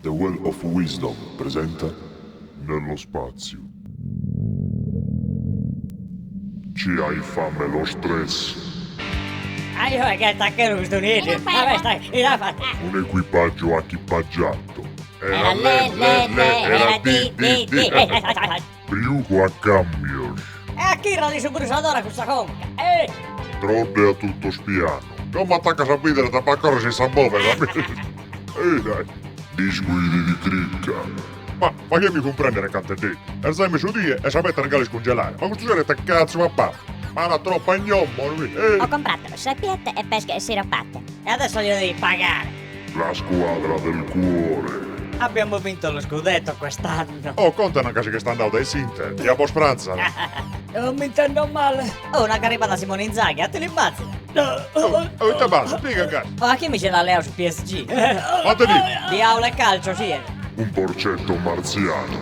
The Well of Wisdom presenta Nello spazio. Ci hai fame lo stress. Aio, e che attacchero custu nieddu. Un equipaggio achipaggiato. Era le le le, era di di di. Priucu a cambios. E achirrali su brusadora cussa conca. Eh! Trodde a tutto spiano. Como attaccas a bidere t'apo a in sa boveda. Disguidi di cricca. Ma faghemi cumprendere canteddu. Est zai mesudie e sa petta est galu iscungelada. Ma custu sero ite catzu papau? Ma una troppa gnommo. Ho comprato seppiette e pesche siropate. E adesso glielo devi pagare. La squadra del cuore. Abbiamo vinto lo scudetto quest'anno. Oh, conta ca si ch'est andau dae s'Inter, ja bos pratzat. Non m'intendo male. Oh, nachi arribat Simone Inzaghi, a ti l'immazzinas? Oh, oh, ite b'as? Piga gas. Oh, a chi mi che l'at leau su PSG? Ma te dico. Diaulu 'e calcio siet. Un porcetto marziano.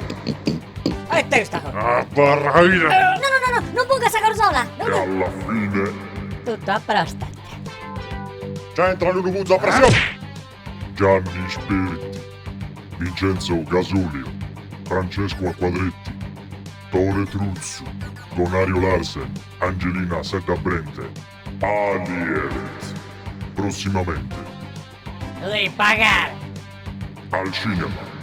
E ite custa cosa? Ah, barraina! No, no, no, no, non punga sa corzola! E alla fine. Tutto a prostata. C'entran unu puzu a pressione! Gianni Sperti, Vincenzo Gasolio, Francesco Acquadretti, Tore Truzzu, Gonario Larsen, Angelina Sedda Brente, Aliert. Prossimamente. Lu devi pagare! Al cinema.